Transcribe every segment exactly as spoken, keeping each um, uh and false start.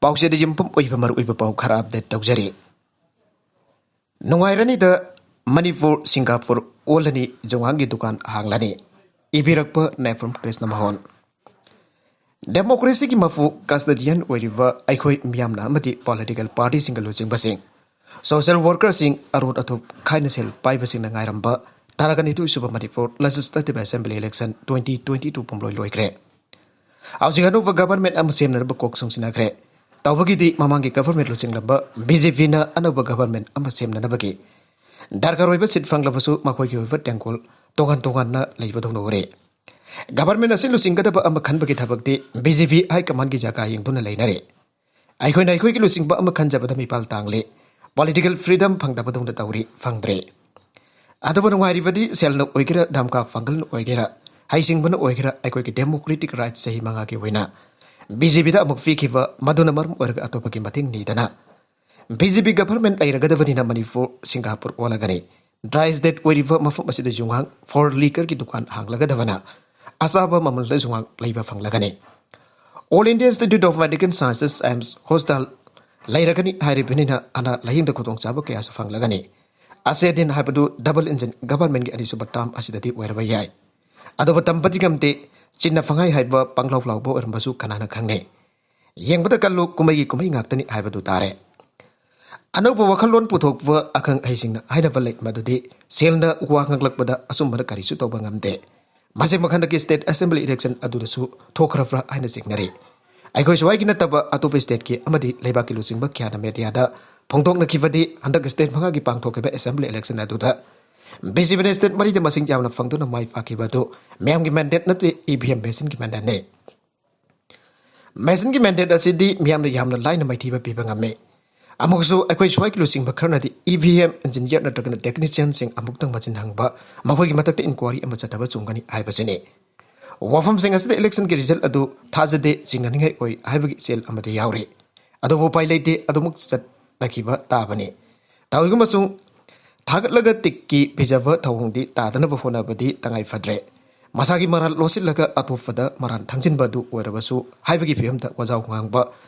ꯄꯥꯎꯆꯦꯗ ꯌꯨꯝꯐꯝ ꯑꯣꯏꯕ ꯃꯔꯨꯑꯣꯏꯕ ꯄꯥꯎ ꯈꯔ ꯑꯞꯗꯦꯠ ꯇꯧꯖꯔꯤ꯫ ꯅꯨꯡꯉꯥꯏꯔꯅꯤꯗ, ꯃꯅꯤꯄꯨꯔ ꯁꯤꯡꯒꯥꯄꯨꯔ ꯑꯣꯜꯂꯅꯤ, ꯖꯣꯡꯍꯥꯡꯒꯤ ꯗꯨꯀꯥꯟ ꯍꯥꯡꯂꯅꯤ꯫ ꯏꯕꯤꯔꯛꯄ ꯅꯥꯏꯐꯝ ꯀ꯭ꯔꯤꯁꯅ ꯃꯣꯍꯟ꯫ ꯗꯦꯃꯣꯀ꯭ꯔꯦꯁꯤꯒꯤ ꯃꯄꯨ ꯀꯁꯇꯗꯤꯌꯟ ꯑꯣꯏꯔꯤꯕ ꯑꯩꯈꯣꯏ ꯃꯤꯌꯥꯝꯅ ꯑꯃꯗꯤ ꯄꯣꯂꯤꯇꯤꯀꯦꯜ ꯄꯥꯔꯇꯤꯁꯤꯡꯒ ꯂꯨꯆꯤꯡꯕꯁꯤꯡ, ꯁꯣꯁꯤꯌꯦꯜ ꯋꯥꯔꯀꯔꯁꯤꯡ, ꯑꯔꯣꯟ ꯑꯊꯨꯞ ꯈꯥꯏꯅ ꯁꯦꯜ ꯄꯥꯏꯕꯁꯤꯡꯅ ꯉꯥꯏꯔꯝꯕ ꯇꯔꯥꯒ ꯅꯤꯊꯣꯏ ꯁꯨꯕ Manipur legislative assembly election twenty twenty two ꯄꯨꯝꯂꯣꯏ ꯂꯣꯏꯈ꯭ꯔꯦ꯫ ꯍꯧꯖꯤꯛ ꯑꯅꯧꯕ ꯒꯚꯔꯟꯃꯦꯟꯠ ꯑꯃ ꯁꯦꯝꯅꯅꯕ ꯀꯣꯛ ꯁꯨꯡꯁꯤꯟꯅꯈ꯭ꯔꯦ꯫ ꯇꯧꯕꯒꯤꯗꯤ ꯃꯃꯥꯡꯒꯤ ꯒꯚꯔꯟꯃꯦꯟꯠ ꯂꯨꯆꯤꯡꯂꯝꯕ ꯕꯤ ꯖꯦ ꯄꯤꯅ ꯑꯅꯧꯕ ꯒꯚꯔꯟꯃꯦꯟꯠ ꯑꯃ ꯁꯦꯝꯅꯅꯕꯒꯤ ꯗꯔꯀꯥꯔ ꯑꯣꯏꯕ ꯁꯤꯠ ꯐꯪꯂꯕꯁꯨ ꯃꯈꯣꯏꯒꯤ ꯑꯣꯏꯕ ꯇꯦꯡꯀꯣꯜ ꯇꯣꯉꯥꯟ ꯇꯣꯉꯥꯟꯅ ꯂꯩꯕꯗꯧꯅ ꯎꯔꯦ꯫ ꯒꯚꯔꯟꯃꯦꯟꯠ ꯑꯁꯤ ꯂꯨꯆꯤꯡꯒꯗꯕ ꯑꯃ ꯈꯟꯕꯒꯤ ꯊꯕꯛꯇꯤ ꯕꯤ ꯖꯦ ꯄꯤ ꯍꯥꯏ ꯀꯃꯥꯟꯒꯤ ꯖꯒꯥ ꯌꯦꯡꯗꯨꯅ ꯂꯩꯅꯔꯦ꯫ ꯑꯩꯈꯣꯏꯅ ꯑꯩꯈꯣꯏꯒꯤ ꯂꯨꯆꯤꯡꯕ ꯑꯃ ꯈꯟꯖꯕꯗ ꯃꯤꯄꯥꯜ ꯇꯥꯡꯂꯦ꯫ ꯄꯣꯂꯤꯇꯤꯀꯦꯜ ꯐ꯭ꯔꯤꯗꯝ ꯐꯪꯗꯕꯗꯧꯅ ꯇꯧꯔꯤ, ꯐꯪꯗ꯭ꯔꯦ꯫ ꯑꯗꯨꯕꯨ ꯅꯨꯡꯉꯥꯏꯔꯤꯕꯗꯤ ꯁꯦꯜꯅ ꯑꯣꯏꯒꯦꯔꯥ, ꯙꯝꯀꯥ ꯐꯪꯒꯜꯅ ꯑꯣꯏꯒꯦꯔꯥ, ꯍꯩꯁꯤꯡꯕꯅ ꯑꯣꯏꯒꯦꯔꯥ, ꯑꯩꯈꯣꯏꯒꯤ ꯗꯦꯃꯣꯀ꯭ꯔꯦꯇꯤꯛ ꯔꯥꯏꯠꯁ ꯆꯍꯤ ꯃꯉꯥꯒꯤ ꯑꯣꯏꯅ ꯕꯤ ꯖꯦ ꯄꯤꯗ ꯑꯃꯨꯛ ꯄꯤꯈꯤꯕ, ꯃꯗꯨꯅ ꯃꯔꯝ ꯑꯣꯏꯔꯒ ꯑꯇꯣꯞꯄꯒꯤ ꯃꯇꯦꯡ ꯅꯤꯗꯅ ꯕꯤ ꯖꯦ ꯄꯤ ꯒꯚꯔꯟꯃꯦꯟꯠ ꯂꯩꯔꯒꯗꯕꯅꯤꯅ ꯃꯅꯤꯄꯨꯔ ꯁꯤꯡꯒꯥꯄꯨꯔ ꯑꯣꯜꯂꯒꯅꯤ꯫ ꯗ꯭ꯔꯥꯏ ꯁ꯭ꯇꯦꯠ ꯑꯣꯏꯔꯤꯕ ꯃꯐꯝ ꯑꯁꯤꯗ ꯌꯨꯉꯥꯡ ꯐꯣꯔ ꯂꯤꯀꯔꯒꯤ ꯗꯨꯀꯥꯟ ꯍꯥꯡꯂꯒꯗꯕꯅ ꯑꯆꯥꯕ ꯃꯃꯜꯗ ꯌꯨꯉꯥꯡ ꯂꯩꯕ ꯐꯪꯂꯒꯅꯤ꯫ All India institute of medical sciences AIIMS hospital ꯂꯩꯔꯒꯅꯤ꯫ ꯍꯥꯏꯔꯤꯕꯅꯤꯅ ꯑꯅꯥ ꯂꯥꯌꯦꯡꯗ ꯈꯨꯗꯣꯡꯆꯥꯕ ꯀꯌꯥꯁꯨ ꯐꯪꯂꯒꯅꯤ꯫ ꯑꯁꯦꯗꯤꯟ ꯍꯥꯏꯕꯗꯨ ꯗꯕꯜ ꯏꯟꯖꯤꯟ ꯒꯚꯔꯟꯃꯦꯟꯠꯀꯤ ꯑꯅꯤꯁꯨꯕ ꯇꯥꯔꯝ ꯑꯁꯤꯗꯗꯤ ꯑꯣꯏꯔꯕ ꯌꯥꯏ꯫ ꯑꯗꯨꯕꯨ ꯇꯝꯕꯗꯤ ꯉꯝꯗꯦ꯫ ꯆꯤꯟꯅ ꯐꯪꯍꯥꯏ ꯍꯥꯏꯕ ꯄꯪꯂꯥꯎ ꯂꯥꯎꯕ ꯑꯣꯏꯔꯝꯕꯁꯨ ꯀꯅꯥꯅ ꯈꯪꯅꯤ? ꯌꯦꯡꯕꯗ ꯀꯜꯂꯨ, ꯀꯨꯝꯍꯩꯒꯤ ꯀꯨꯝꯍꯩ ꯉꯥꯛꯇꯅꯤ ꯍꯥꯏꯕꯗꯨ ꯇꯥꯔꯦ꯫ ꯑꯅꯧꯕ ꯋꯥꯈꯜꯂꯣꯟ ꯄꯨꯊꯣꯛꯄ ꯑꯈꯪ ꯑꯍꯩꯁꯤꯡꯅ ꯍꯥꯏꯅꯕ ꯂꯩ, ꯃꯗꯨꯗꯤ ꯁꯦꯜꯅ ꯋꯥ ꯉꯥꯡꯂꯛꯄꯗ ꯑꯆꯨꯝꯕꯅ ꯀꯔꯤꯁꯨ ꯇꯧꯕ ꯉꯝꯗꯦ꯫ ꯃꯁꯤ ꯃꯈꯟꯗꯒꯤ ꯁ꯭ꯇꯦꯠ ꯑꯦꯁꯦꯝꯕ꯭ꯂꯤ ꯏꯂꯦꯛꯁꯟ ꯑꯗꯨꯗꯁꯨ ꯊꯣꯛꯈ꯭ꯔꯕ꯭ꯔꯥ ꯍꯥꯏꯅ ꯆꯤꯡꯅꯔꯤ꯫ ꯑꯩꯈꯣꯏ ꯁ꯭ꯋꯥꯏꯒꯤ ꯅꯠꯇꯕ ꯑꯇꯣꯞꯄ ꯁ꯭ꯇꯦꯠꯀꯤ ꯑꯃꯗꯤ ꯂꯩꯕꯥꯛꯀꯤ ꯂꯨꯆꯤꯡꯕ ꯀꯌꯥꯅ ꯃꯦꯗꯤꯌꯥꯗ ꯐꯣꯡꯗꯣꯛꯅꯈꯤꯕꯗꯤ ꯍꯟꯗꯛ ꯁ꯭ꯇꯦꯠ ꯃꯉꯥꯒꯤ ꯄꯥꯡꯊꯣꯛꯈꯤꯕ ꯑꯦꯁꯦꯝꯕ꯭ꯂꯤ ꯏꯂꯦꯛꯁꯟ ꯑꯗꯨꯗ ꯕꯤ ꯖꯦ ꯄꯤꯅ ꯁ꯭ꯇꯦꯠ ꯃꯔꯤꯗ ꯃꯁꯤꯡ ꯌꯥꯝꯅ ꯐꯪꯗꯨꯅ ꯃꯥꯏ ꯄꯥꯛꯈꯤꯕ ꯑꯗꯨ ꯃꯤꯌꯥꯝꯒꯤ ꯃꯦꯟꯗꯦꯠ ꯅꯠꯇꯦ, ꯏ ꯚꯤ ꯑꯦꯝ ꯃꯦꯁꯤꯟꯒꯤ ꯃꯦꯟꯗꯦꯠꯅꯤ꯫ ꯃꯦꯁꯤꯟꯒꯤ ꯃꯦꯟꯗꯦꯠ ꯑꯁꯤꯗꯤ ꯃꯤꯌꯥꯝꯅ ꯌꯥꯝꯅ ꯂꯥꯏꯅ ꯃꯥꯏꯊꯤꯕ ꯄꯤꯕ ꯉꯝꯃꯤ꯫ ꯑꯃꯨꯛꯁꯨ ꯑꯩꯈꯣꯏ ꯁ꯭ꯋꯥꯏꯒꯤ ꯂꯨꯆꯤꯡꯕ ꯈꯔꯅꯗꯤ ꯏ ꯚꯤ ꯑꯦꯝ ꯏꯟꯖꯤꯅꯤꯌꯔ ꯅꯠꯇ꯭ꯔꯒꯅ ꯇꯦꯛꯅꯤꯁꯤꯌꯟꯁꯤꯡ ꯑꯃꯨꯛꯇꯪ ꯃꯆꯤꯟ ꯍꯪꯕ, ꯃꯈꯣꯏꯒꯤ ꯃꯊꯛꯇ ꯏꯟꯀ꯭ꯋꯥꯔꯤ ꯑꯃ ꯆꯠꯊꯕ ꯆꯨꯝꯒꯅꯤ ꯍꯥꯏꯕꯁꯤꯅꯤ꯫ ꯋꯥꯐꯝꯁꯤꯡ ꯑꯁꯤꯗ ꯏꯂꯦꯛꯁꯟꯒꯤ ꯔꯤꯖꯜꯠ ꯑꯗꯨ ꯊꯥꯖꯗꯦ, ꯆꯤꯡꯅꯅꯤꯡꯉꯥꯏ ꯑꯣꯏ ꯍꯥꯏꯕꯒꯤ ꯏꯆꯦꯜ ꯑꯃꯗꯤ ꯌꯥꯎꯔꯤ꯫ ꯑꯗꯨꯕꯨ ꯎꯄꯥꯏ ꯂꯩꯇꯦ, ꯑꯗꯨꯃꯛ ꯆꯠꯅꯈꯤꯕ ꯇꯥꯕꯅꯤ꯫ ꯇꯧꯏꯒꯨꯝꯕꯁꯨꯡ ꯊꯥꯒꯠꯂꯒ ꯇꯤꯛꯀꯤ ꯄꯤꯖꯕ ꯊꯧꯑꯣꯡꯗꯤ ꯇꯥꯗꯅꯕ ꯍꯣꯠꯅꯕꯗꯤ ꯇꯉꯥꯏ ꯐꯗ꯭ꯔꯦ꯫ ꯃꯁꯥꯒꯤ ꯃꯔꯥꯜ ꯂꯣꯠꯁꯤꯜꯂꯒ ꯑꯇꯣꯞꯄꯗ ꯃꯔꯥꯜ ꯊꯪꯖꯤꯟꯕ ꯑꯗꯨ ꯑꯣꯏꯔꯕꯁꯨ ꯍꯥꯏꯕꯒꯤ ꯐꯤꯕꯝꯗ ꯋꯥꯖꯥꯎ ꯉꯥꯡꯕ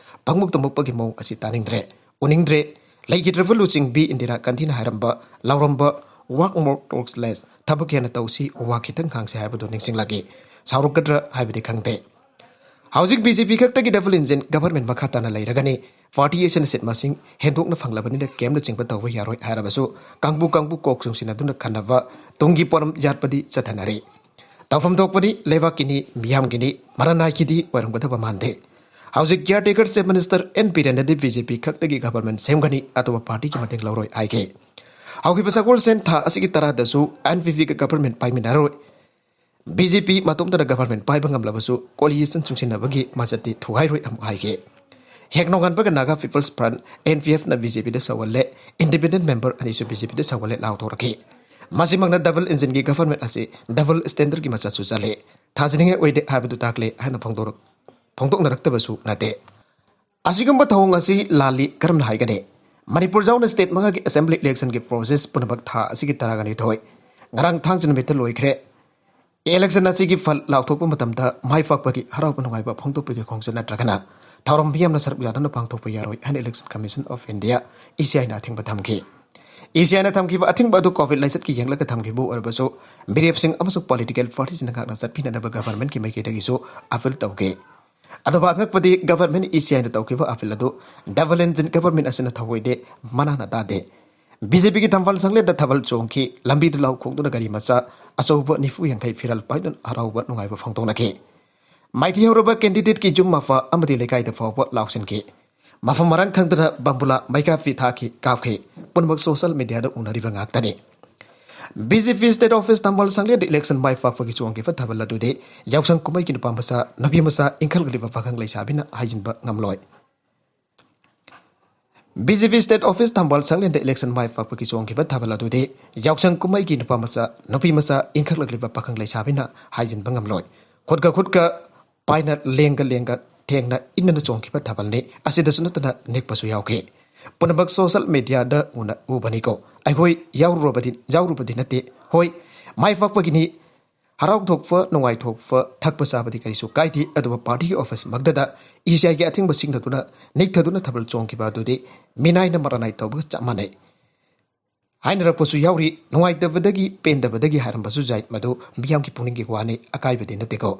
ꯄꯪꯃꯨꯛꯇ ꯃꯨꯛꯄꯒꯤ ꯃꯑꯣꯡ ꯑꯁꯤ ꯇꯥꯅꯤꯡꯗ꯭ꯔꯦ, ꯎꯅꯤꯡꯗ꯭ꯔꯦ꯫ ꯂꯩꯈꯤꯗ꯭ꯔꯕ ꯂꯨꯆꯤꯡꯕꯤ ꯏꯟꯗꯤꯔꯥ ꯒꯥꯟꯙꯤꯅ ꯍꯥꯏꯔꯝꯕ, ꯂꯥꯎꯔꯝꯕ, "Work more, talk less", ꯊꯕꯛ ꯍꯦꯟꯅ ꯇꯧꯁꯤ, ꯋꯥ ꯈꯤꯇꯪ ꯉꯥꯡꯁꯤ ꯍꯥꯏꯕꯗꯨ ꯅꯤꯡꯁꯤꯡꯂꯛꯏ꯫ ꯁꯥꯎꯔꯛꯀꯗ꯭ꯔꯥ ꯍꯥꯏꯕꯗꯤ ꯈꯪꯗꯦ꯫ ꯍꯧꯖꯤꯛ ꯕꯤ ꯖꯦ ꯄꯤ ꯈꯛꯇꯒꯤ double engine government ꯃꯈꯥ ꯇꯥꯅ ꯂꯩꯔꯒꯅꯤ꯫ Party ꯑꯁꯤꯅ seat ꯃꯁꯤꯡ ꯍꯦꯟꯗꯣꯛꯅ ꯐꯪꯂꯕꯅꯤꯅ ꯀꯦꯝꯅ ꯆꯤꯡꯕ ꯇꯧꯕ ꯌꯥꯔꯣꯏ ꯍꯥꯏꯔꯕꯁꯨ ꯀꯥꯡꯕꯨ ꯀꯥꯡꯕꯨ ꯀꯣꯛ ꯆꯨꯡꯁꯤꯟꯅꯗꯨꯅ ꯈꯟꯅꯕ ꯇꯨꯡꯒꯤ ꯄꯣꯔꯝ ꯌꯥꯠꯄꯗꯤ ꯆꯠꯊꯅꯔꯤ꯫ ꯇꯧꯐꯝ ꯊꯣꯛꯄꯅꯤ, ꯂꯩꯕꯥꯛꯀꯤꯅꯤ, ꯃꯤꯌꯥꯝꯒꯤꯅꯤ, ꯃꯔꯥꯅꯥꯏꯒꯤꯗꯤ ꯑꯣꯏꯔꯝꯒꯗꯕ ꯃꯥꯟꯗꯦ꯫ ꯍꯧꯖꯤꯛ caretaker Chief Minister ꯑꯦꯟ ꯕꯤꯔꯦꯟꯅꯗꯤ ꯕꯤ ꯖꯦ ꯄꯤ ꯈꯛꯇꯒꯤ government ꯁꯦꯝꯒꯅꯤ, ꯑꯇꯣꯞꯄ partyꯒꯤ ꯃꯇꯦꯡ ꯂꯧꯔꯣꯏ ꯍꯥꯏꯈꯤ꯫ ꯍꯧꯈꯤꯕ ꯁꯒꯣꯜꯁꯦꯟ ꯊꯥ ꯑꯁꯤꯒꯤ ꯇꯔꯥꯗꯁꯨ ꯑꯦꯟ ꯄꯤ ꯄꯤꯒ government ꯄꯥꯏꯃꯤꯟꯅꯔꯣꯏ꯫ ꯕꯤ ꯖꯦ ꯄꯤ ꯃꯇꯣꯝꯇꯅ government ꯄꯥꯏꯕ ꯉꯝꯂꯕꯁꯨ coalition ꯆꯨꯡꯁꯤꯟꯅꯕꯒꯤ ꯃꯆꯠꯇꯤ ꯊꯨꯒꯥꯏꯔꯣꯏ ꯑꯃꯨꯛ ꯍꯥꯏꯈꯤ꯫ ꯍꯦꯛ ꯅꯣꯡꯉꯥꯟꯕꯒ Naga People's Front, N P ꯑꯦꯐꯅ ꯕꯤ ꯖꯦ ꯄꯤꯗ ꯁꯧꯍꯜꯂꯦ, independent member ꯑꯅꯤꯁꯨ ꯕꯤ ꯖꯦ ꯄꯤꯗ ꯁꯧꯍꯜꯂꯦ ꯂꯥꯎꯊꯣꯔꯛꯈꯤ꯫ ꯃꯁꯤꯃꯛꯅ double engineꯒꯤ government ꯑꯁꯤ double standardꯀꯤ ꯃꯆꯠꯁꯨ ꯆꯠꯂꯦ꯫ ꯊꯥꯖꯅꯤꯡꯉꯥꯏ ꯑꯣꯏꯗꯦ ꯍꯥꯏꯕꯗꯨ ꯇꯥꯛꯂꯦ ꯍꯥꯏꯅ ꯐꯣꯡꯗꯣꯔꯛ-, ꯐꯣꯡꯗꯣꯛꯅꯔꯛꯇꯕꯁꯨ ꯅꯠꯇꯦ꯫ ꯑꯁꯤꯒꯨꯝꯕ ꯊꯧꯑꯣꯡ ꯑꯁꯤ ꯂꯥꯜꯂꯤ ꯀꯔꯝꯅ ꯍꯥꯏꯒꯅꯤ? ꯃꯅꯤꯄꯨꯔ ꯌꯥꯎꯅ state ꯃꯉꯥꯒꯤ assembly electionꯒꯤ process ꯄꯨꯝꯅꯃꯛ ꯊꯥ ꯑꯁꯤꯒꯤ ꯇꯔꯥꯒ ꯅꯤꯊꯣꯏ, ꯉꯔꯥꯡ ꯊꯥꯡꯖ ꯅꯨꯃꯤꯠꯇ ꯂꯣꯏꯈ꯭ꯔꯦ꯫ Election ꯑꯁꯤꯒꯤ ꯐꯜ ꯂꯥꯎꯊꯣꯛꯄ ꯃꯇꯝꯗ ꯃꯥꯏ ꯄꯥꯛꯄꯒꯤ ꯍꯔꯥꯎꯕ ꯅꯨꯡꯉꯥꯏꯕ ꯐꯣꯡꯗꯣꯛꯄꯒꯤ ꯈꯣꯡꯆꯠ ꯅꯠꯇ꯭ꯔꯒꯅ ꯊꯧꯔꯝ ꯃꯤꯌꯥꯝꯅ ꯁꯔꯨꯛ ꯌꯥꯗꯨꯅ ꯄꯥꯡꯊꯣꯛꯄ ꯌꯥꯔꯣꯏ ꯍꯥꯏꯅ Election Commission of India, E ꯁꯤ ꯑꯥꯏꯅ ꯑꯊꯤꯡꯕ ꯊꯝꯈꯤ꯫ ꯏ ꯁꯤ ꯑꯥꯏꯅ ꯊꯝꯈꯤꯕ ꯑꯊꯤꯡꯕ ꯑꯗꯨ COVID ꯂꯥꯏꯆꯠꯀꯤ ꯌꯦꯡꯂꯒ ꯊꯝꯈꯤꯕ ꯑꯣꯏꯔꯕꯁꯨ ꯃꯤꯔꯦꯞꯁꯤꯡ ꯑꯃꯁꯨꯡ political partyꯁꯤꯡꯅ ꯉꯥꯛꯅ ꯆꯠꯄꯤꯅꯅꯕ governmentꯀꯤ ꯃꯥꯏꯀꯩꯗꯒꯤꯁꯨ appeal ꯇꯧꯈꯤ꯫ ꯑꯗꯨꯕꯨ ꯑꯉꯛꯄꯗꯤ government ꯏ ꯁꯤ ꯑꯥꯏꯅ ꯇꯧꯈꯤꯕ appeal ꯑꯗꯨ double engine government ꯑꯁꯤꯅ ꯊꯧꯑꯣꯏꯗꯦ, ꯃꯅꯥꯅ ꯇꯥꯗꯦ꯫ ꯕꯤ ꯖꯦ ꯄꯤꯒꯤ ꯊꯝꯕꯥꯜ ꯁꯪꯂꯦꯟꯗ ꯊꯥꯕꯜ ꯆꯣꯡꯈꯤ, ꯂꯝꯕꯤꯗ ꯂꯥꯎ ꯈꯣꯡꯗꯨꯅ ꯒꯥꯔꯤ ꯃꯆꯥ ꯑꯆꯧꯕ ꯅꯤꯐꯨ ꯌꯥꯡꯈꯩ ꯐꯤꯔꯥꯜ ꯄꯥꯏꯗꯨꯅ ꯍꯔꯥꯎꯕ ꯅꯨꯡꯉꯥꯏꯕ ꯐꯣꯡꯗꯣꯛꯅꯈꯤ꯫ ꯃꯥꯏꯊꯤ ꯍꯧꯔꯕ candidateꯀꯤ ꯌꯨꯝ ꯃꯄꯥ ꯑꯃꯗꯤ ꯂꯩꯀꯥꯏꯗ ꯐꯥꯎꯕ ꯂꯥꯎꯁꯤꯟꯈꯤ꯫ ꯃꯐꯝ ꯃꯔꯥꯡ ꯈꯪꯗꯅ ꯕꯝꯕꯨꯂꯥ ꯃꯩꯀꯥꯞꯄꯤ ꯊꯥꯈꯤ, ꯀꯥꯞꯈꯤ꯫ ꯄꯨꯝꯅꯃꯛ social mediaꯗ ꯎꯅꯔꯤꯕ ꯉꯥꯛꯇꯅꯤ꯫ ꯕꯤ ꯖꯦ ꯄꯤ state office ꯊꯝꯕꯥꯜ ꯁꯪꯂꯦꯟꯗ election ꯃꯥꯏ ꯄꯥꯛꯄꯒꯤ ꯆꯣꯡꯈꯤꯕ ꯊꯥꯕꯜ ꯑꯗꯨꯗꯤ ꯌꯥꯎꯁꯪ ꯀꯨꯝꯍꯩꯒꯤ ꯅꯨꯄꯥ ꯃꯆꯥ, ꯅꯨꯄꯤ ꯃꯆꯥ, ꯏꯟꯈꯠꯂꯛꯂꯤꯕ ꯄꯥꯈꯪ ꯂꯩꯁꯥꯕꯤꯅ ꯍꯥꯏꯖꯤꯟꯕ ꯉꯝꯂꯣꯏ꯫ ꯕꯤ ꯖꯦ ꯄꯤ state office ꯊꯝꯕꯥꯜ ꯁꯪꯂꯦꯟꯗ election ꯃꯥꯏ ꯄꯥꯛꯄꯒꯤ ꯆꯣꯡꯈꯤꯕ ꯊꯥꯕꯜ ꯑꯗꯨꯗꯤ ꯌꯥꯎꯁꯪ ꯀꯨꯝꯍꯩꯒꯤ ꯅꯨꯄꯥ ꯃꯆꯥ, ꯅꯨꯄꯤ ꯃꯆꯥ, ꯏꯟꯈꯠꯂꯛꯂꯤꯕ ꯄꯥꯈꯪ ꯂꯩꯁꯥꯕꯤꯅ ꯍꯥꯏꯖꯤꯟꯕ ꯉꯝꯂꯣꯏ꯫ ꯈꯨꯠꯀ ꯈꯨꯠꯀ ꯄꯥꯏꯅ ꯂꯦꯡꯒ ꯂꯦꯡꯒ ꯊꯦꯡꯅ ꯏꯟꯅꯅ ꯆꯣꯡꯈꯤꯕ ꯊꯥꯕꯜꯅꯤ꯫ ꯑꯁꯤꯗꯁꯨ ꯅꯠꯇꯅ ꯅꯤꯛꯄꯁꯨ ꯌꯥꯎꯈꯤ꯫ ꯄꯨꯝꯅꯃꯛ social mediaꯗ ꯎꯅ-, ꯎꯕꯅꯤꯀꯣ꯫ ꯑꯩꯈꯣꯏ ꯌꯥꯎꯔꯨꯔꯕꯗꯤ, ꯌꯥꯎꯔꯨꯕꯗꯤ ꯅꯠꯇꯦ꯫ ꯍꯣꯏ, ꯃꯥꯏ ꯄꯥꯛꯄꯒꯤꯅꯤ꯫ ꯍꯔꯥꯎꯊꯣꯛꯄ, ꯅꯨꯡꯉꯥꯏꯊꯣꯛꯄ, ꯊꯛꯄ ꯆꯥꯕꯗꯤ ꯀꯔꯤꯁꯨ ꯀꯥꯏꯗꯦ, ꯑꯗꯨꯕꯨ ꯄꯥꯔꯇꯤꯒꯤ ꯑꯣꯐꯤꯁ ꯃꯛꯇꯗ ꯏ ꯁꯤ ꯑꯥꯏꯒꯤ ꯑꯊꯤꯡꯕ ꯁꯤꯡꯅꯗꯨꯅ, ꯅꯤꯛꯊꯗꯨꯅ ꯊꯥꯕꯜ ꯆꯣꯡꯈꯤꯕ ꯑꯗꯨꯗꯤ ꯃꯤꯅꯥꯏꯅ ꯃꯔꯥꯅꯥꯏ ꯇꯧꯕꯒ ꯆꯞ ꯃꯥꯟꯅꯩ ꯍꯥꯏꯅꯔꯛꯄꯁꯨ ꯌꯥꯎꯔꯤ꯫ ꯅꯨꯡꯉꯥꯏꯇꯕꯗꯒꯤ, ꯄꯦꯟꯗꯕꯗꯒꯤ ꯍꯥꯏꯔꯝꯕꯁꯨ ꯌꯥꯏ, ꯃꯗꯨ ꯃꯤꯌꯥꯝꯒꯤ ꯄꯨꯛꯅꯤꯡꯒꯤ ꯋꯥꯅꯤ, ꯑꯀꯥꯏꯕꯗꯤ ꯅꯠꯇꯦꯀꯣ꯫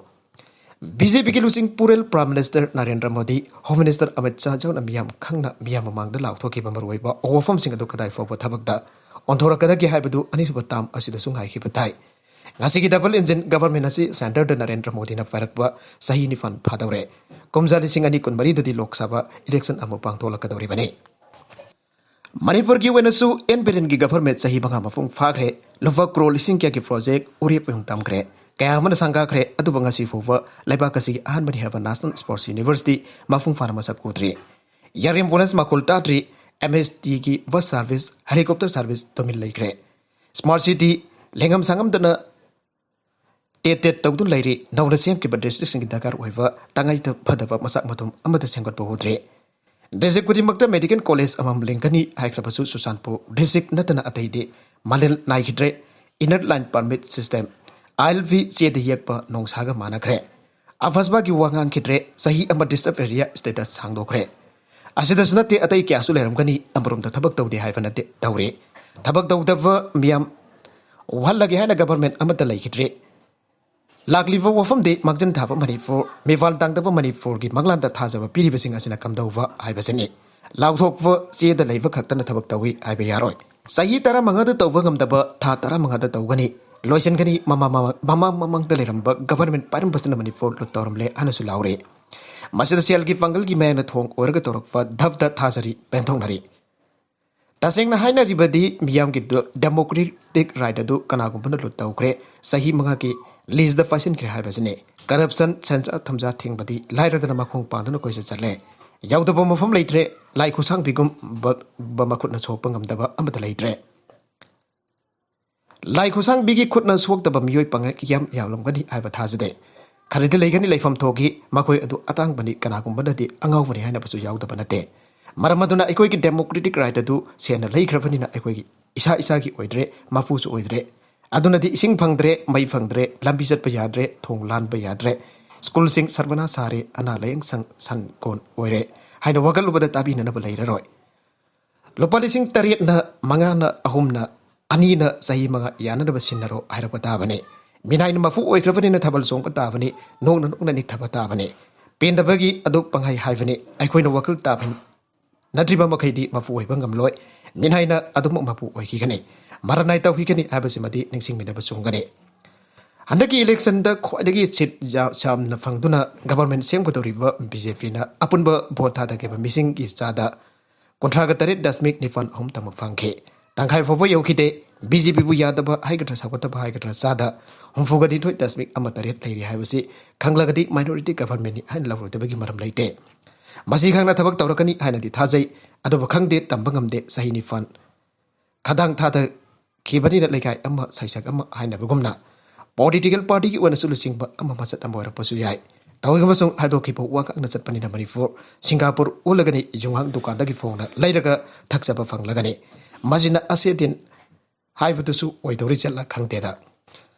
ꯕꯤ ꯖꯦ ꯄꯤꯒꯤ ꯂꯨꯆꯤꯡ ꯄꯨꯔꯦꯜ Prime Minister Narendra Modi, Home Minister Amit Shah ꯌꯥꯎꯅ ꯃꯤꯌꯥꯝ ꯈꯪꯅ ꯃꯤꯌꯥꯝ ꯃꯃꯥꯡꯗ ꯂꯥꯎꯊꯣꯛꯈꯤꯕ ꯃꯔꯨꯑꯣꯏꯕ ꯋꯥꯐꯝꯁꯤꯡ ꯑꯗꯨ ꯀꯗꯥꯏ ꯐꯥꯎꯕ ꯊꯕꯛꯇ ꯑꯣꯟꯊꯣꯔꯛꯀꯗꯒꯦ ꯍꯥꯏꯕꯗꯨ ꯑꯅꯤꯁꯨꯕ ꯇꯥꯝ ꯑꯁꯤꯗꯁꯨ ꯉꯥꯏꯈꯤꯕ ꯇꯥꯏ꯫ ꯉꯁꯤꯒꯤ double engine government ꯑꯁꯤ centreꯗ ꯅꯔꯦꯟꯗ꯭ꯔ ꯃꯣꯗꯤꯅ ꯄꯥꯏꯔꯛꯄ ꯆꯍꯤ ꯅꯤꯄꯥꯟ ꯐꯥꯗꯧꯔꯦ꯫ ꯀꯨꯝꯖꯥ ꯂꯤꯁꯤꯡ ꯑꯅꯤ ꯀꯨꯟꯃꯔꯤꯗꯗꯤ ꯂꯣꯛ ꯁꯚꯥ election ꯑꯃꯨꯛ ꯄꯥꯡꯊꯣꯛꯂꯛꯀꯗꯧꯔꯤꯕꯅꯤ꯫ ꯃꯅꯤꯄꯨꯔꯒꯤ ꯑꯣꯏꯅꯁꯨ ꯑꯦꯟ ꯕꯤꯔꯦꯟꯒꯤ government ꯆꯍꯤ ꯃꯉꯥ ꯃꯄꯨꯡ ꯐꯥꯈ꯭ꯔꯦ꯫ ꯂꯨꯄꯥ ꯀ꯭ꯔꯣꯔ ꯂꯤꯁꯤꯡ ꯀꯌꯥꯒꯤ project ꯎꯔꯦꯞ ꯑꯣꯏꯅ ꯇꯝꯈ꯭ꯔꯦ꯫ ꯀꯌꯥ ꯑꯃꯅ ꯁꯪꯒꯥꯈ꯭ꯔꯦ, ꯑꯗꯨꯕꯨ ꯉꯁꯤ ꯐꯥꯎꯕ ꯂꯩꯕꯥꯛ ꯑꯁꯤꯒꯤ ꯑꯍꯥꯟꯕꯅꯤ ꯍꯥꯏꯕ National Sports University ꯃꯄꯨꯡ ꯐꯥꯅ ꯃꯁꯛ ꯎꯗ꯭ꯔꯤ꯫ Air ambulance ꯃꯈꯣꯜ ꯇꯥꯗ꯭ꯔꯤ꯫ ꯑꯦꯝ ꯑꯦꯁ ꯇꯤꯒꯤ bus service, helicopter service ꯇꯨꯃꯤꯟ ꯂꯩꯈ꯭ꯔꯦ꯫ Smart city ꯂꯦꯡꯉꯝ ꯁꯥꯉꯝꯗꯅ ꯇꯦꯠ ꯇꯦꯠ ꯇꯧꯗꯨꯅ ꯂꯩꯔꯤ꯫ ꯅꯧꯅ ꯁꯦꯝꯈꯤꯕ districtꯁꯤꯡꯒꯤ ꯗꯔꯀꯥꯔ ꯑꯣꯏꯕ ꯇꯉꯥꯏ ꯐꯗꯕ ꯃꯁꯛ ꯃꯇꯣꯝ ꯑꯃꯠꯇ ꯁꯦꯝꯒꯠꯄ ꯎꯗ꯭ꯔꯤ꯫ District ꯈꯨꯗꯤꯡꯃꯛꯇ medical college ꯑꯃꯃꯝ ꯂꯤꯡꯒꯅꯤ ꯍꯥꯏꯈ꯭ꯔꯕꯁꯨ, ꯆꯨꯔꯆꯥꯟꯄꯨꯔ district ꯅꯠꯇꯅ ꯑꯇꯩꯗꯤ ꯃꯥꯂꯦꯝ ꯅꯥꯏꯈꯤꯗ꯭ꯔꯦ꯫ Inner line permit system, I L P ꯆꯦꯗ ꯌꯦꯛꯄ ꯅꯣꯡꯁꯥꯒ ꯃꯥꯟꯅꯈ꯭ꯔꯦ꯫ ꯑꯐꯁꯕꯥꯒꯤ ꯋꯥ ꯉꯥꯡꯈꯤꯗ꯭ꯔꯦ꯫ ꯆꯍꯤ ꯑꯃ disturbed area status ꯁꯥꯡꯗꯣꯛꯈ꯭ꯔꯦ꯫ ꯑꯁꯤꯗꯁꯨ ꯅꯠꯇꯦ, ꯑꯇꯩ ꯀꯌꯥꯁꯨ ꯂꯩꯔꯝꯒꯅꯤ꯫ ꯑꯃꯔꯣꯝꯗ ꯊꯕꯛ ꯇꯧꯗꯦ ꯍꯥꯏꯕ ꯅꯠꯇꯦ, ꯇꯧꯔꯤ꯫ ꯊꯕꯛ ꯇꯧꯗꯕ ꯃꯤꯌꯥꯝ ꯋꯥꯍꯜꯂꯒꯦ ꯍꯥꯏꯅ government ꯑꯃꯠꯇ ꯂꯩꯈꯤꯗ꯭ꯔꯦ꯫ ꯂꯥꯛꯂꯤꯕ ꯋꯥꯐꯝꯗꯤ ꯃꯥꯡꯖꯤꯟ ꯊꯥꯕ ꯃꯅꯤꯄꯨꯔ, ꯃꯤꯄꯥꯟ ꯇꯥꯡꯗꯕ ꯃꯅꯤꯄꯨꯔꯒꯤ ꯃꯪꯂꯥꯟꯗ ꯊꯥꯖꯕ ꯄꯤꯔꯤꯕꯁꯤꯡ ꯑꯁꯤꯅ ꯀꯝꯗꯧꯕ ꯍꯥꯏꯕꯁꯤꯅꯤ꯫ ꯂꯥꯎꯊꯣꯛꯄ ꯆꯦꯗ ꯂꯩꯕ ꯈꯛꯇꯅ ꯊꯕꯛ ꯇꯧꯏ ꯍꯥꯏꯕ ꯌꯥꯔꯣꯏ꯫ ꯆꯍꯤ ꯇꯔꯥꯃꯉꯥꯗ ꯇꯧꯕ ꯉꯝꯗꯕ ꯊꯥ ꯇꯔꯥꯃꯉꯥꯗ ꯇꯧꯒꯅꯤ, ꯂꯣꯏꯁꯤꯟꯒꯅꯤ꯫ ꯃꯃꯥꯡ ꯃꯃꯥꯡ ꯃꯃꯥꯡ ꯃꯃꯥꯡꯗ ꯂꯩꯔꯝꯕ government ꯄꯥꯏꯔꯝꯕꯁꯤꯅ ꯃꯅꯤꯄꯨꯔ ꯂꯨꯠ ꯇꯧꯔꯝꯂꯦ ꯍꯥꯏꯅꯁꯨ ꯂꯥꯎꯔꯤ꯫ ꯃꯁꯤꯗ ꯁꯦꯜꯒꯤ ꯄꯥꯡꯒꯜꯒꯤ ꯃꯌꯥꯏꯅ ꯊꯣꯡ ꯑꯣꯏꯔꯒ ꯇꯧꯔꯛꯄ ꯙꯞꯇ ꯊꯥꯖꯔꯤ, ꯄꯦꯟꯊꯣꯛꯅꯔꯤ꯫ ꯇꯁꯦꯡꯅ ꯍꯥꯏꯅꯔꯤꯕꯗꯤ ꯃꯤꯌꯥꯝꯒꯤ ꯗ-, democratic right ꯑꯗꯨ ꯀꯅꯥꯒꯨꯝꯕꯅ ꯂꯨꯠ ꯇꯧꯈ꯭ꯔꯦ꯫ ꯆꯍꯤ ꯃꯉꯥꯒꯤ leaseꯗ ꯄꯥꯏꯁꯤꯟꯈ꯭ꯔꯦ ꯍꯥꯏꯕꯁꯤꯅꯤ꯫ Corruption, ꯁꯦꯟꯖꯥ ꯊꯨꯝꯖꯥ ꯊꯤꯡꯕꯗꯤ ꯂꯥꯏꯔꯗꯅ ꯃꯈꯣꯡ ꯄꯥꯡꯗꯨꯅ ꯀꯣꯏꯆꯠ ꯆꯠꯂꯦ꯫ ꯌꯥꯎꯗꯕ ꯃꯐꯝ ꯂꯩꯇ꯭ꯔꯦ꯫ ꯂꯥꯏ ꯈꯨꯠꯁꯥꯡꯕꯤꯒꯨꯝꯕ ꯃꯈꯨꯠꯅ ꯁꯣꯛꯄ ꯉꯝꯗꯕ ꯑꯃꯠꯇ ꯂꯩꯇ꯭ꯔꯦ꯫ ꯂꯥꯏ ꯈꯨꯠꯁꯥꯡꯕꯤꯒꯤ ꯈꯨꯠꯅ ꯁꯣꯛꯇꯕ ꯃꯤꯑꯣꯏ ꯄꯪꯂꯩ ꯌꯥꯝ ꯌꯥꯝꯂꯝꯒꯅꯤ ꯍꯥꯏꯕ ꯊꯥꯖꯗꯦ꯫ ꯈꯔꯗꯤ ꯂꯩꯒꯅꯤ ꯂꯩꯐꯝ ꯊꯣꯛꯈꯤ, ꯃꯈꯣꯏ ꯑꯗꯨ ꯑꯇꯥꯡꯕꯅꯤ, ꯀꯅꯥꯒꯨꯝꯕꯅꯗꯤ ꯑꯉꯥꯎꯕꯅꯤ ꯍꯥꯏꯅꯕꯁꯨ ꯌꯥꯎꯗꯕ ꯅꯠꯇꯦ꯫ ꯃꯔꯝ ꯑꯗꯨꯅ ꯑꯩꯈꯣꯏꯒꯤ democratic right ꯑꯗꯨ ꯁꯦꯟꯅ ꯂꯩꯈ꯭ꯔꯕꯅꯤꯅ ꯑꯩꯈꯣꯏꯒꯤ ꯏꯁꯥ ꯏꯁꯥꯒꯤ ꯑꯣꯏꯗ꯭ꯔꯦ, ꯃꯄꯨꯁꯨ ꯑꯣꯏꯗ꯭ꯔꯦ꯫ ꯑꯗꯨꯅꯗꯤ ꯏꯁꯤꯡ ꯐꯪꯗ꯭ꯔꯦ, ꯃꯩ ꯐꯪꯗ꯭ꯔꯦ, ꯂꯝꯕꯤ ꯆꯠꯄ ꯌꯥꯗ꯭ꯔꯦ, ꯊꯣꯡ ꯂꯥꯟꯕ ꯌꯥꯗ꯭ꯔꯦ, ꯁ꯭ꯀꯨꯜꯁꯤꯡ ꯁꯔꯕꯅꯥ ꯁꯥꯔꯦ, ꯑꯅꯥ ꯂꯥꯌꯦꯡ ꯁꯪ ꯁꯟ ꯀꯣꯟ ꯑꯣꯏꯔꯦ ꯍꯥꯏꯅ ꯋꯥꯀꯠꯂꯨꯕꯗ ꯇꯥꯕꯤꯅꯅꯕ ꯂꯩꯔꯔꯣꯏ꯫ ꯂꯨꯄꯥ ꯂꯤꯁꯤꯡ ꯇꯔꯦꯠꯅ, ꯃꯉꯥꯅ, ꯑꯍꯨꯝꯅ, ꯑꯅꯤꯅ ꯆꯍꯤ ꯃꯉꯥ ꯌꯥꯅꯅꯕ ꯁꯤꯟꯅꯔꯣ ꯍꯥꯏꯔꯛꯄ ꯇꯥꯕꯅꯤ꯫ ꯃꯤꯅꯥꯏꯅ ꯃꯄꯨ ꯑꯣꯏꯈ꯭ꯔꯕꯅꯤꯅ ꯊꯥꯕꯜ ꯆꯣꯡꯕ ꯇꯥꯕꯅꯤ, ꯅꯣꯛꯅ ꯅꯣꯛꯅ ꯅꯤꯛꯊꯕ ꯇꯥꯕꯅꯤ꯫ ꯄꯦꯟꯗꯕꯒꯤ ꯑꯗꯨ ꯄꯪꯍꯥꯏ ꯍꯥꯏꯕꯅꯤ꯫ ꯑꯩꯈꯣꯏꯅ ꯋꯥꯈꯜ ꯇꯥꯕꯅꯤ꯫ ꯅꯠꯇ꯭ꯔꯤꯕ ꯃꯈꯩꯗꯤ ꯃꯄꯨ ꯑꯣꯏꯕ ꯉꯝꯂꯣꯏ꯫ ꯃꯤꯅꯥꯏꯅ ꯑꯗꯨꯃꯛ ꯃꯄꯨ ꯑꯣꯏꯈꯤꯒꯅꯤ, ꯃꯔꯥꯅꯥꯏ ꯇꯧꯈꯤꯒꯅꯤ ꯍꯥꯏꯕꯁꯤꯃꯗꯤ ꯅꯤꯡꯁꯤꯡꯃꯤꯟꯅꯕ ꯆꯨꯝꯒꯅꯤ꯫ ꯍꯟꯗꯛꯀꯤ ꯏꯂꯦꯛꯁꯟꯗ ꯈ꯭ꯋꯥꯏꯗꯒꯤ ꯁꯤꯠ ꯌꯥ-, ꯌꯥꯝꯅ ꯐꯪꯗꯨꯅ ꯒꯕꯔꯃꯦꯟ ꯁꯦꯝꯒꯗꯧꯔꯤꯕ ꯕꯤ ꯖꯦ ꯄꯤꯅ ꯑꯄꯨꯟꯕ ꯚꯣꯠ ꯊꯥꯗꯈꯤꯕ ꯃꯤꯁꯤꯡꯒꯤ ꯆꯥꯗ ꯀꯨꯟꯊ꯭ꯔꯥꯒ ꯇꯔꯦꯠ ꯗꯁꯃꯤꯛ ꯅꯤꯄꯥꯜ ꯑꯍꯨꯝ ꯇꯃꯛ ꯐꯪꯈꯤ꯫ ꯇꯪꯈꯥꯏ ꯐꯥꯎꯕ ꯌꯧꯈꯤꯗꯦ꯫ ꯕꯤ ꯖꯦ ꯄꯤꯕꯨ ꯌꯥꯗꯕ ꯍꯥꯏꯒꯗ꯭ꯔꯥ ꯁꯧꯒꯠꯇꯕ ꯍꯥꯏꯒꯗ꯭ꯔꯥ ꯆꯥꯗ ꯍꯨꯝꯐꯨꯒ ꯅꯤꯊꯣꯏ ꯗꯁꯃꯤꯛ ꯑꯃ ꯇꯔꯦꯠ ꯂꯩꯔꯤ ꯍꯥꯏꯕꯁꯤ ꯈꯪꯂꯒꯗꯤ ꯃꯥꯏꯅꯣꯔꯤꯇꯤ ꯒꯕꯔꯃꯦꯟꯅꯤ ꯍꯥꯏꯅ ꯂꯧꯔꯣꯏꯗꯕꯒꯤ ꯃꯔꯝ ꯂꯩꯇꯦ꯫ ꯃꯁꯤ ꯈꯪꯅ ꯊꯕꯛ ꯇꯧꯔꯛꯀꯅꯤ ꯍꯥꯏꯅꯗꯤ ꯊꯥꯖꯩ, ꯑꯗꯨꯕꯨ ꯈꯪꯗꯦ, ꯇꯝꯕ ꯉꯝꯗꯦ꯫ ꯆꯍꯤ ꯅꯤꯄꯥꯜ ꯈꯗꯥꯡ ꯊꯥꯗꯈꯤꯕꯅꯤꯅ ꯂꯩꯀꯥꯏ ꯑꯃ ꯁꯩꯁꯛ ꯑꯃ ꯍꯥꯏꯅꯕꯒꯨꯝꯅ ꯄꯣꯂꯤꯇꯤꯀꯦꯜ ꯄꯥꯔꯇꯤꯒꯤ ꯑꯣꯏꯅꯁꯨ ꯂꯨꯆꯤꯡꯕ ꯑꯃ ꯃꯆꯠ ꯑꯃ ꯑꯣꯏꯔꯛꯄꯁꯨ ꯌꯥꯏ꯫ ꯇꯧꯏꯒꯨꯝꯕꯁꯨꯡ ꯍꯥꯏꯗꯣꯛꯈꯤꯕ ꯋꯥ ꯉꯥꯛꯅ ꯆꯠꯄꯅꯤꯅ ꯃꯅꯤꯄꯨꯔ ꯁꯤꯡꯒꯥꯄꯨꯔ ꯑꯣꯜꯂꯒꯅꯤ꯫ ꯌꯨꯝꯍꯥꯡ ꯗꯨꯀꯥꯟꯗꯒꯤ ꯐꯣꯡꯅ ꯂꯩꯔꯒ ꯊꯛꯆꯕ ꯐꯪꯂꯒꯅꯤ꯫ ꯃꯁꯤꯅ ꯑꯁꯦ ꯗꯤꯟ ꯍꯥꯏꯕꯗꯨꯁꯨ ꯑꯣꯏꯗꯧꯔꯤ ꯆꯠꯂ ꯈꯪꯗꯦꯗ꯫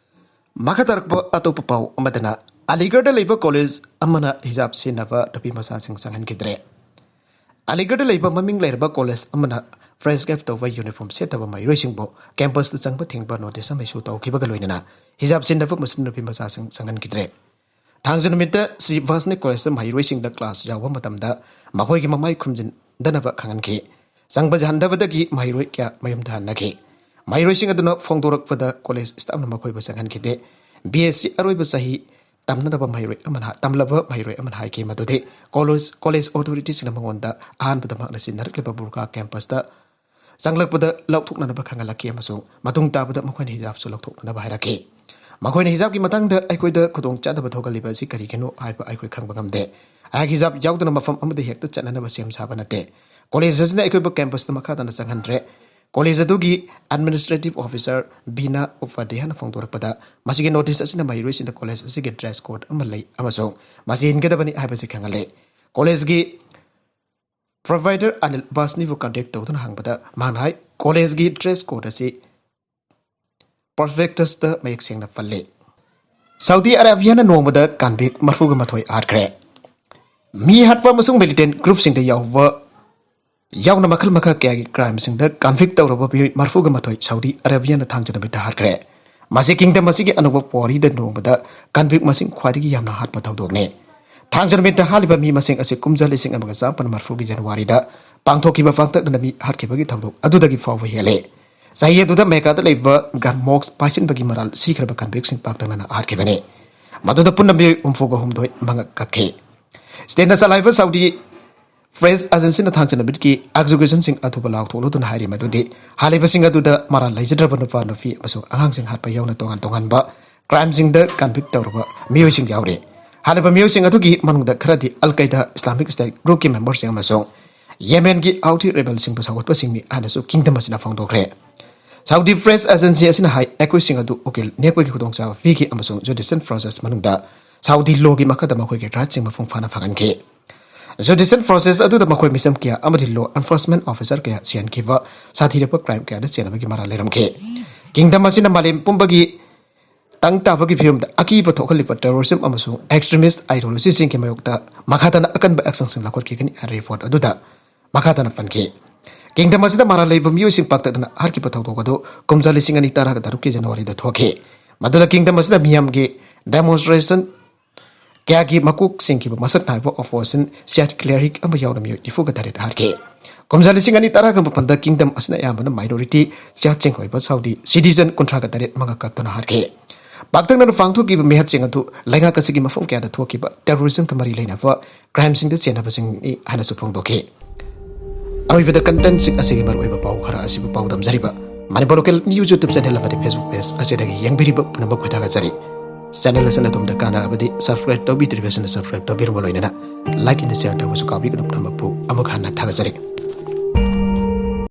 ꯃꯈꯥ ꯇꯥꯔꯛꯄ ꯑꯇꯣꯞꯄ ꯄꯥꯎ ꯑꯃꯗꯅ ꯑꯂꯤꯒꯔꯗ ꯂꯩꯕ ꯀꯣꯂꯦꯖ ꯑꯃꯅ ꯍꯤꯖꯥꯕ ꯁꯤꯖꯤꯟꯅꯕ ꯅꯨꯄꯤ ꯃꯆꯥꯁꯤꯡ ꯆꯪꯍꯟꯈꯤꯗ꯭ꯔꯦ꯫ ꯑꯂꯤꯒꯔꯗ ꯂꯩꯕ ꯃꯃꯤꯡ ꯂꯩꯔꯕ ꯀꯣꯂꯦꯖ ꯑꯃꯅ ꯐ꯭ꯔꯦꯁ ꯀꯦꯞ ꯇꯧꯕ ꯌꯨꯅꯤꯐꯣꯔꯝ ꯁꯦꯠꯇꯕ ꯃꯍꯩꯔꯣꯏꯁꯤꯡꯕꯨ ꯀꯦꯝꯄꯁꯇ ꯆꯪꯕ ꯊꯤꯡꯕ ꯅꯣꯇꯤꯁ ꯑꯃ ꯏꯁꯨ ꯇꯧꯈꯤꯕꯒ ꯂꯣꯏꯅꯅ ꯍꯤꯖꯥꯕ ꯁꯤꯖꯤꯟꯅꯕ ꯃꯨꯁꯂꯤꯝ ꯅꯨꯄꯤ ꯃꯆꯥꯁꯤꯡ ꯆꯪꯍꯟꯈꯤꯗ꯭ꯔꯦ꯫ ꯊꯥꯡꯖ ꯅꯨꯃꯤꯠꯇ ꯁ꯭ꯔꯤ ꯚꯥꯁꯅꯤꯛ ꯀꯣꯂꯦꯖꯇ ꯃꯍꯩꯔꯣꯏꯁꯤꯡꯗ ꯀ꯭ꯂꯥꯁ ꯌꯥꯎꯕ ꯃꯇꯝꯗ ꯃꯈꯣꯏꯒꯤ ꯃꯃꯥꯏ ꯈꯨꯝꯖꯤꯟꯗꯅꯕ ꯈꯪꯍꯟꯈꯤ꯫ ꯆꯪꯕ ꯌꯥꯍꯟꯗꯕꯗꯒꯤ ꯃꯍꯩꯔꯣꯏ ꯀꯌꯥ ꯃꯌꯨꯝꯗ ꯍꯟꯅꯈꯤ꯫ ꯃꯍꯩꯔꯣꯏꯁꯤꯡ ꯑꯗꯨꯅ ꯐꯣꯡꯗꯣꯔꯛꯄꯗ ꯀꯣꯂꯦꯖ ꯁ꯭ꯇꯥꯐꯅ ꯃꯈꯣꯏꯕꯨ ꯆꯪꯍꯟꯈꯤꯗꯦ꯫ ꯕꯤ ꯑꯦꯁ ꯁꯤ ꯑꯔꯣꯏꯕ ꯆꯍꯤ ꯇꯝꯅꯅꯕ ꯃꯍꯩꯔꯣꯏ ꯑꯃꯅ, ꯇꯝꯂꯕ ꯃꯍꯩꯔꯣꯏ ꯑꯃꯅ ꯍꯥꯏꯈꯤ ꯃꯗꯨꯗꯤ ꯀꯣꯂꯦꯖ, ꯀꯣꯂꯦꯖ ꯑꯣꯊꯣꯔꯤꯇꯤꯁꯤꯡꯅ ꯃꯉꯣꯟꯗ ꯑꯍꯥꯟꯕꯗ ꯃꯍꯥꯛꯅ ꯁꯤꯖꯤꯟꯅꯔꯛꯂꯤꯕ ꯕꯨꯔꯀꯥ ꯀꯦꯝꯄꯁꯇ ꯆꯪꯂꯛꯄꯗ ꯂꯧꯊꯣꯛꯅꯅꯕ ꯈꯪꯍꯜꯂꯛꯈꯤ ꯑꯃꯁꯨꯡ ꯃꯇꯨꯡ ꯇꯥꯕꯗ ꯃꯈꯣꯏꯅ ꯍꯤꯖꯥꯕꯁꯨ ꯂꯧꯊꯣꯛꯅꯅꯕ ꯍꯥꯏꯔꯛꯈꯤ꯫ ꯃꯈꯣꯏꯅ ꯍꯤꯖꯥꯕꯀꯤ ꯃꯇꯥꯡꯗ ꯑꯩꯈꯣꯏꯗ ꯈꯨꯗꯣꯡꯆꯥꯗꯕ ꯊꯣꯛꯍꯜꯂꯤꯕ ꯑꯁꯤ ꯀꯔꯤꯒꯤꯅꯣ ꯍꯥꯏꯕ ꯑꯩꯈꯣꯏ ꯈꯪꯕ ꯉꯝꯗꯦ꯫ ꯑꯩꯍꯥꯛ ꯍꯤꯖꯥꯕ ꯌꯥꯎꯗꯅ ꯃꯐꯝ ꯑꯃꯗ ꯍꯦꯛꯇ ꯆꯠꯅꯅꯕ ꯁꯦꯝ ꯁꯥꯕ ꯅꯠꯇꯦ꯫ ꯀꯣꯂꯦꯖ ꯑꯁꯤꯅ ꯑꯩꯈꯣꯏꯕꯨ ꯀꯦꯝꯄꯁꯇ ꯃꯈꯥ ꯇꯥꯅ ꯆꯪꯍꯟꯗ꯭ꯔꯦ꯫ ꯀꯣꯂꯦꯖ ꯑꯗꯨꯒꯤ ꯑꯦꯗꯃꯤꯅꯤꯁꯇ꯭ꯔꯦꯇꯤꯚ ꯑꯣꯐꯤꯁꯔ ꯕꯤꯅꯥ ꯎꯄꯥꯙ꯭ꯌꯥꯌꯅ ꯐꯣꯡꯗꯣꯔꯛꯄꯗ, ꯃꯁꯤꯒꯤ ꯅꯣꯇꯤꯁ ꯑꯁꯤꯅ ꯃꯍꯩꯔꯣꯏꯁꯤꯡꯗ ꯀꯣꯂꯦꯖ ꯑꯁꯤꯒꯤ ꯗ꯭ꯔꯦꯁ ꯀꯣꯗ ꯑꯃ ꯂꯩ ꯑꯃꯁꯨꯡ ꯃꯁꯤ ꯏꯟꯒꯗꯕꯅꯤ ꯍꯥꯏꯕꯁꯤ ꯈꯪꯍꯜꯂꯦ꯫ ꯀꯣꯂꯦꯖꯒꯤ ꯄ꯭ꯔꯣꯚꯥꯏꯗꯔ ꯑꯅꯤꯜ ꯕꯥꯁꯅꯤꯕꯨ ꯀꯟꯇꯦꯛ ꯇꯧꯗꯨꯅ ꯍꯪꯕꯗ ꯃꯍꯥꯛꯅ ꯍꯥꯏ, ꯀꯣꯂꯦꯖꯒꯤ ꯗ꯭ꯔꯦꯁ ꯀꯣꯗ ꯑꯁꯤ ꯄ꯭ꯔꯣꯁꯄꯦꯛꯇꯁꯇ ꯃꯌꯦꯛ ꯁꯦꯡꯅ ꯄꯜꯂꯤ꯫ ꯁꯥꯎꯗꯤ ꯑꯔꯥꯕꯤꯌꯥꯅ ꯅꯣꯡꯃꯗ ꯀꯟꯚꯤꯛ ꯃꯔꯐꯨꯒ ꯃꯥꯊꯣꯏ ꯍꯥꯠꯈ꯭ꯔꯦ꯫ ꯃꯤ ꯍꯥꯠꯄ ꯑꯃꯁꯨꯡ ꯃꯤꯂꯤꯇꯦꯟ ꯒ꯭ꯔꯨꯞꯁꯤꯡꯗ ꯌꯥꯎꯕ, ꯌꯥꯎꯅ ꯃꯈꯜ ꯃꯈꯜ ꯀꯌꯥꯒꯤ ꯀ꯭ꯔꯥꯏꯝꯁꯤꯡꯗ ꯀꯟꯚꯤꯛ ꯇꯧꯔꯕ ꯃꯤꯑꯣꯏ ꯃꯔꯐꯨꯒ ꯃꯥꯊꯣꯏ ꯁꯥꯎꯗꯤ ꯑꯔꯥꯕꯤꯌꯥꯅ ꯊꯥꯡꯖ ꯅꯨꯃꯤꯠꯇ ꯍꯥꯠꯈ꯭ꯔꯦ꯫ ꯃꯁꯤ ꯀꯤꯡꯗꯝ ꯑꯁꯤꯒꯤ ꯑꯅꯧꯕ ꯄꯨꯋꯥꯔꯤꯗ ꯅꯣꯡꯃꯗ ꯀꯟꯚꯤꯛ ꯃꯁꯤꯡ ꯈ꯭ꯋꯥꯏꯗꯒꯤ ꯌꯥꯝꯅ ꯍꯥꯠꯄ ꯊꯧꯗꯣꯛꯅꯤ꯫ ꯊꯥꯡꯖ ꯅꯨꯃꯤꯠꯇ ꯍꯥꯠꯂꯤꯕ ꯃꯤ ꯃꯁꯤꯡ ꯑꯁꯤ ꯀꯨꯝꯖꯥ ꯂꯤꯁꯤꯡ ꯑꯃꯒ ꯆꯥꯃꯥꯄꯟ ꯃꯔꯐꯨꯒꯤ ꯖꯅꯋꯥꯔꯤꯗ ꯄꯥꯡꯊꯣꯛꯈꯤꯕ ꯄꯥꯛꯇꯛꯅꯅ ꯃꯤ ꯍꯥꯠꯈꯤꯕꯒꯤ ꯊꯧꯗꯣꯛ ꯑꯗꯨꯗꯒꯤ ꯐꯥꯎꯕ ꯍꯦꯜꯂꯦ꯫ ꯆꯍꯤ ꯑꯗꯨꯗ ꯃꯦꯀꯥꯗ ꯂꯩꯕ ꯒ꯭ꯔꯥꯟ ꯃꯣꯛꯁ ꯄꯥꯏꯁꯤꯟꯕꯒꯤ ꯃꯔꯥꯜ ꯁꯤꯈ꯭ꯔꯕ ꯀꯟꯚꯤꯛꯁꯤꯡ ꯄꯥꯛꯇꯛꯅꯅ ꯍꯥꯠꯈꯤꯕꯅꯤ꯫ ꯃꯗꯨꯗ ꯄꯨꯟꯅ ꯃꯤꯑꯣꯏ ꯍꯨꯝꯐꯨꯒ ꯍꯨꯝꯗꯣꯏ ꯃꯉꯛ ꯀꯛꯈꯤ꯫ ꯁ꯭ꯇꯦꯟꯅ ꯆꯂꯥꯏꯕ ꯁꯥꯎꯗꯤ ꯄ꯭ꯔꯦꯁ ꯑꯦꯖꯦꯟꯁꯤꯅ ꯊꯥꯡꯖ ꯅꯨꯃꯤꯠꯀꯤ ꯑꯦꯛꯖꯤꯀ꯭ꯌꯨꯁꯟꯁꯤꯡ ꯑꯊꯨꯕ ꯂꯥꯎꯊꯣꯛꯂꯗꯨꯅ ꯍꯥꯏꯔꯤ ꯃꯗꯨꯗꯤ ꯍꯥꯠꯂꯤꯕꯁꯤꯡ ꯑꯗꯨꯗ ꯃꯔꯥꯜ ꯂꯩꯖꯗ꯭ꯔꯕ ꯅꯨꯄꯥ, ꯅꯨꯄꯤ ꯑꯃꯁꯨꯡ ꯑꯉꯥꯡꯁꯤꯡ ꯍꯥꯠꯄ ꯌꯥꯎꯅ ꯇꯣꯉꯥꯟ ꯇꯣꯉꯥꯟꯕ ꯀ꯭ꯔꯥꯏꯝꯁꯤꯡꯗ ꯀꯟꯚꯤꯛ ꯇꯧꯔꯕ ꯃꯤꯑꯣꯏꯁꯤꯡ ꯌꯥꯎꯔꯤ꯫ ꯍꯥꯠꯂꯤꯕ ꯃꯤꯑꯣꯏꯁꯤꯡ ꯑꯗꯨꯒꯤ ꯃꯅꯨꯡꯗ ꯈꯔꯗꯤ ꯑꯜ ꯀꯩꯗꯥ ꯏꯁꯂꯥꯃꯤꯛ ꯁ꯭ꯇꯦꯠ ꯒ꯭ꯔꯨꯞꯀꯤ ꯃꯦꯝꯕꯔꯁꯤꯡ ꯑꯃꯁꯨꯡ ꯌꯦꯃꯦꯟꯒꯤ ꯍꯥꯎꯊꯤ ꯔꯦꯕꯦꯜꯁꯤꯡꯕꯨ ꯁꯧꯒꯠꯄꯁꯤꯡꯅꯤ ꯍꯥꯏꯅꯁꯨ ꯀꯤꯡꯗꯝ ꯑꯁꯤꯅ ꯐꯣꯡꯗꯣꯛꯈ꯭ꯔꯦ꯫ ꯁꯥꯎꯗꯤ ꯄ꯭ꯔꯦꯁ ꯑꯦꯖꯦꯟꯁꯤ ꯑꯁꯤꯅ ꯍꯥꯏ, ꯑꯦꯀ꯭ꯌꯨꯁꯁꯤꯡ ꯑꯗꯨ ꯎꯀꯤꯜ ꯅꯦꯛꯄꯒꯤ ꯈꯨꯗꯣꯡꯆꯥꯕ ꯄꯤꯈꯤ ꯑꯃꯁꯨꯡ ꯖꯨꯗꯤꯁꯤꯌꯦꯜ ꯄ꯭ꯔꯣꯁꯦꯁ ꯃꯅꯨꯡꯗ ꯁꯥꯎꯗꯤ ꯂꯣꯒꯤ ꯃꯈꯥꯗ ꯃꯈꯣꯏꯒꯤ ꯔꯥꯏꯠꯁꯤꯡ ꯃꯄꯨꯡ ꯐꯥꯅ ꯐꯪꯍꯟꯈꯤ꯫ ꯖꯨꯗꯤꯁꯤꯌꯦꯜ ꯄ꯭ꯔꯣꯁꯦꯁ ꯑꯗꯨꯗ ꯃꯈꯣꯏ ꯃꯤꯁꯝ ꯀꯌꯥ ꯑꯃꯗꯤ ꯂꯣ ꯑꯦꯟꯐꯣꯔꯁꯃꯦꯟ ꯑꯣꯐꯤꯁꯥꯔ ꯀꯌꯥ ꯁꯤꯍꯟꯈꯤꯕ, ꯁꯥꯊꯤꯔꯕ ꯀ꯭ꯔꯥꯏꯝ ꯀꯌꯥꯗ ꯆꯦꯟꯅꯕꯒꯤ ꯃꯔꯥꯜ ꯂꯩꯔꯝꯈꯤ꯫ ꯀꯤꯡꯗꯝ ꯑꯁꯤꯅ ꯃꯥꯂꯦꯝ ꯄꯨꯝꯕꯒꯤ ꯇꯪ ꯇꯥꯕꯒꯤ ꯐꯤꯕꯝꯗ ꯑꯀꯤꯕ ꯊꯣꯛꯍꯜꯂꯤꯕ ꯇꯦꯔꯣꯔꯤꯖꯝ ꯑꯃꯁꯨꯡ ꯑꯦꯛꯁꯇ꯭ꯔꯤꯃꯤꯁ ꯑꯥꯏꯗꯤꯌꯣꯂꯣꯖꯤꯁꯤꯡꯒꯤ ꯃꯥꯌꯣꯛꯇ ꯃꯈꯥ ꯇꯥꯅ ꯑꯀꯟꯕ ꯑꯦꯛꯁꯟꯁꯤꯡ ꯂꯧꯈꯠꯈꯤꯒꯅꯤ ꯍꯥꯏꯅ ꯔꯤꯄꯣꯔꯠ ꯑꯗꯨꯗ ꯃꯈꯥ ꯇꯥꯅ ꯄꯟꯈꯤ꯫ ꯀꯤꯡꯗꯝ ꯑꯁꯤꯗ ꯃꯔꯥꯜ ꯂꯩꯕ ꯃꯤꯑꯣꯏꯁꯤꯡ ꯄꯥꯛꯇꯛꯅꯅ ꯍꯥꯠꯈꯤꯕ ꯊꯧꯗꯣꯛ ꯑꯗꯨ ꯀꯨꯝꯖꯥ ꯂꯤꯁꯤꯡ ꯑꯅꯤ ꯇꯔꯥꯒ ꯇꯔꯨꯛꯀꯤ ꯖꯅꯋꯥꯔꯤꯗ ꯊꯣꯛꯈꯤ꯫ ꯃꯗꯨꯅ ꯀꯤꯡꯗꯝ ꯑꯁꯤꯗ ꯃꯤꯌꯥꯝꯒꯤ ꯗꯦꯃꯣꯟꯁꯇ꯭ꯔꯦꯁꯟ ꯀꯌꯥꯒꯤ ꯃꯀꯣꯛ ꯆꯤꯡꯈꯤꯕ ꯃꯁꯛ ꯅꯥꯏꯕ ꯑꯣꯄꯣꯖꯤꯁꯟ ꯁꯤꯌꯥꯠ ꯀ꯭ꯂꯦꯔꯤꯛ ꯑꯃ ꯌꯥꯎꯅ ꯃꯤꯑꯣꯏ ꯅꯤꯐꯨꯒ ꯇꯔꯦꯠ ꯍꯥꯠꯈꯤ꯫ ꯀꯨꯝꯖꯥ ꯂꯤꯁꯤꯡ ꯑꯅꯤ ꯇꯔꯥꯒ ꯃꯥꯄꯟꯗ ꯀꯤꯡꯗꯝ ꯑꯁꯤꯅ ꯑꯌꯥꯝꯕꯅ ꯃꯥꯏꯅꯣꯔꯤꯇꯤ ꯁꯤꯌꯥꯠꯁꯤꯡ ꯑꯣꯏꯕ ꯁꯥꯎꯗꯤ ꯁꯤꯇꯤꯖꯟ ꯀꯨꯟꯊ꯭ꯔꯥꯒ ꯇꯔꯦꯠ ꯃꯉꯛ ꯀꯛꯇꯨꯅ ꯍꯥꯠꯈꯤ꯫ ꯄꯥꯛꯇꯛꯅꯅ ꯄꯥꯡꯊꯣꯛꯈꯤꯕ ꯃꯤꯍꯠꯁꯤꯡ ꯑꯗꯨ ꯂꯩꯉꯥꯛ ꯑꯁꯤꯒꯤ ꯃꯐꯝ ꯀꯌꯥꯗ ꯊꯣꯛꯈꯤꯕ ꯇꯦꯔꯣꯔꯤꯖꯝꯒ ꯃꯔꯤ ꯂꯩꯅꯕ ꯀ꯭ꯔꯥꯏꯝꯁꯤꯡꯗ ꯆꯦꯟꯅꯕꯁꯤꯡꯅꯤ ꯍꯥꯏꯅꯁꯨ ꯐꯣꯡꯗꯣꯛꯈꯤ꯫ ꯑꯔꯣꯏꯕꯗ ꯀꯟꯇꯦꯟꯠꯁꯤꯡ ꯑꯁꯤꯒꯤ ꯃꯔꯨꯑꯣꯏꯕ ꯄꯥꯎ ꯈꯔ ꯑꯁꯤꯕꯨ ꯄꯥꯎꯗꯝꯖꯔꯤꯕ Manipur local news YouTube channel ꯑꯃꯗꯤ ꯐꯦꯁꯕꯨꯛ ꯄꯦꯖ ꯑꯁꯤꯗꯒꯤ ꯌꯦꯡꯕꯤꯔꯤꯕ ꯄꯨꯝꯅꯃꯛꯄꯨ ꯊꯥꯒꯠꯆꯔꯤ꯫ ꯆꯦꯅꯦꯜ ꯑꯁꯤꯅ ꯑꯗꯣꯝꯗ ꯀꯥꯟꯅꯔꯕꯗꯤ ꯁꯕꯁꯀ꯭ꯔꯥꯏꯕ ꯇꯧꯕꯤꯗ꯭ꯔꯤꯕꯁꯤꯡꯅ ꯁꯕꯁꯀ꯭ꯔꯥꯏꯕ ꯇꯧꯕꯤꯔꯝꯕ ꯂꯣꯏꯅꯅ ꯂꯥꯏꯛ ꯑꯃꯗꯤ ꯁꯤꯌꯥꯔ ꯇꯧꯕꯁꯨ ꯀꯥꯎꯕꯤꯒꯅꯨ꯫ ꯄꯨꯝꯅꯃꯛꯄꯨ ꯑꯃꯨꯛ ꯍꯟꯅ ꯊꯥꯒꯠꯆꯔꯤ꯫